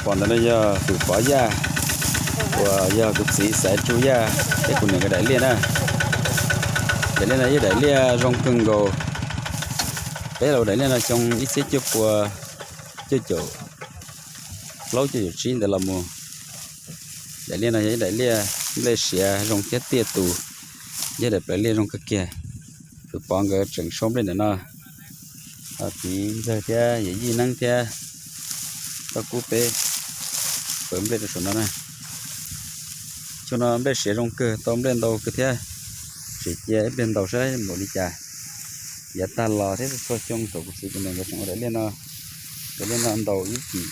Pom ntawd no yog Fwm Pov Yaj, uas yog kuv txiv Xaiv Tsu Yaj thiab kuv niam nkawd daim liaj na. Daim liaj no yog daim liaj zoo kawg nkaus. Peb los daim liaj no xyoo ib txhiab cuaj pua cuaj caum plaub cuaj caum tsib ntawd los mus. Daim liaj no yog ib daim liaj nplej siav zoo thiab tiaj tus, yog daim plawv liaj zoo kawg kiag. Fwm Pov nkawd tseem sau nplej ntawm no, ho txiv ntxawg thiab yawm yij Neeb thiab tau pub peb plawv nplej rau saum no na. Xyoo no nplej siav zoo kawg, tau nplej ntau kawg thiab. Tsis cia ib pliag ntaus saib npaum li cas. Yav tag los thiab txhua xyoo thaum kuv txiv kuv niam nkawd tseem ua daim liaj no, daim liaj no ntaus ib cim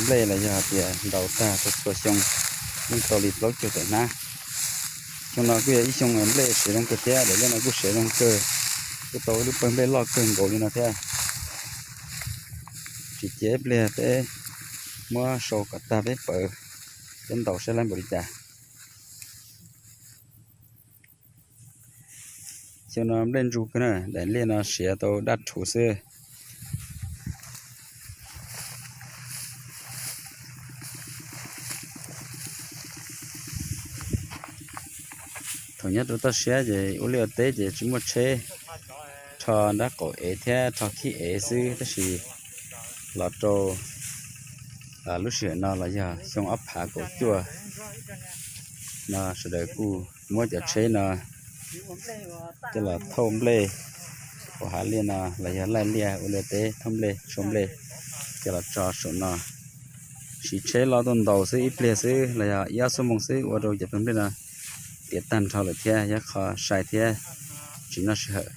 nplej los yog hais tias ntaus tag txhua txhua xyoo yeej tau li plaub caug tawm hnab. Xyoo no kuj yog ib xyoo nplej siav zoo kawg thiab, daim liaj no kuj siav zoo kawg, kuj tau ib lub pawg nplej loj kawg nkaus li no thiab. Tsis cia ib pliag peb muab sau kom tag peb pawv, peb ntaus saib lawv npaum li cas. Xyoo no nplej ntsu kawg na, daim liaj no siav tau daj rhuv xwb. Thaum nyob rau toj siab ces ua liaj ua teb ces tsis muaj tsheb, rho nrab qaum ev thiab rho khib ev xwb, tab sis los rau lub sij hawm no los yog xyoo ob phav kaum cuaj no sawv daws kuj muab cov tsheb no coj los thauj nplej hauv hav liaj no los yog laij liaj ua liaj teb thauj nplej sau nplej coj los tso saum no. Siv tsheb los tuaj ntaus xwb ib pliag xwb los yog ib ob xuab moos xwb ua rau cov pawg nplej no tiav tag nrho lawm thiab, yog qhov sai thiab tsis noj sij hawm.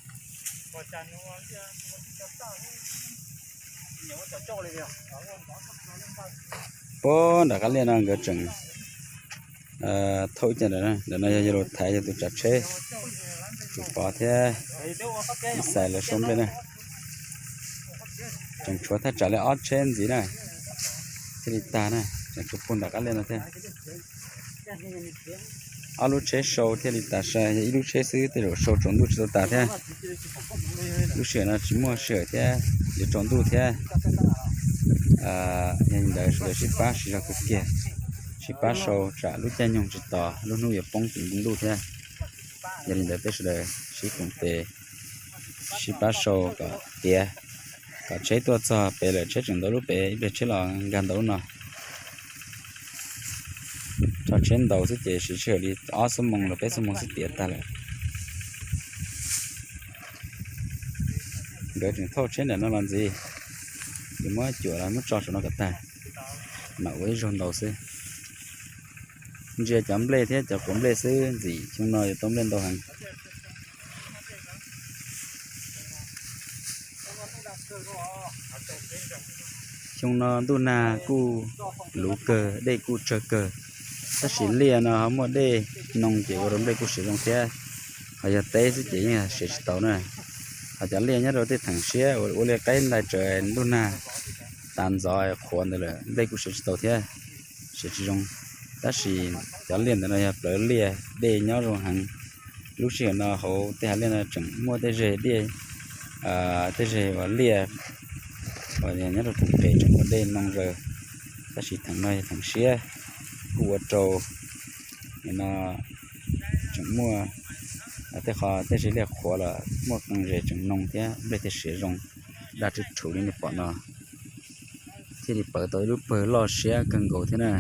Puag nram qab liaj no nkawd tseem thauj ib co ntawm no, ntawm no yog yawg Lus Thaiv yog tus tsav tsheb, tus Pov thiab ib Xais lawv sau nplej na. Tseem tshuav thaj tsam li ob tsheb ntxiv na thiaj li tag na, tseem tshuav puag nram qab liaj no thiab. Ob lub tsheb sau thiaj li tas sai, yog ib lub tsheb xwb tej zaum sau tsaus ntuj tsis tau tas thiab. Lub sij hawm no tsis muaj sij hawm thiab, yuav tsaus ntuj thiab. Yog li ntawd sawv daws sib pab siv zog kawg kiag, sib pab sau tsam lub caij nyoog tsis tos lub hnub yuav poob tim ntuj thiab. Yog li ntawd peb sawv daws sib koom tes, sib pab sau kom tiav, kom tsheb tuaj txog pem lawm tsheb tseem ntau lub pem ib pliag tsheb los nkag ntau lub no. Rho tsheb ntaus xwb ces siv sij hawm li ob xuab moos los peb xuab moos xwb tiav tag lawm. Nkawd tseem thauj tsheb ntawm no los ntxiv, ces muab cuam los muab tso saum no kom tag, mam ua ib zaug ntaus xwb. Ntsia cov nplej thiab cov quav nplej xwb ntxim xyoo no yuav tau nplej ntau heev. Xyoo no ntuj nag kuj luv kawg, dej kuj tsawg kawg, tab sis liaj no ho muaj dej noo ces ua rau nplej kuj siav zoo thiab. Ho yog teb xwb ces yeej siav tsis tau na. Ho cov liaj nyob rau tej theem siab uas ua liaj qaib ntais tsawv ntuj nag tav ntxov qhuav ntawd lawm nplej kuj siav tsis tau thiab, siav tsis zoo. Tab sis cov liaj ntawm no yog plawv liaj dej nyob zoo heev. Lub sij hawm no hauv tej hav liaj no tseem muaj tej zej dej, tej zej uas liaj uas nyob rau tus qes tseem ua dej noo zaws. Tab sis theem no yog theem siab, kuj ua rau no tseem muaj tej qho tej zej liaj qhuav los muaj qee zes tseem noo thiab nplej thiaj siav zoo daj rhuv li nej pom no, thiaj li pawv tau ib lub pawg loj siab kawg nkaus thiab na.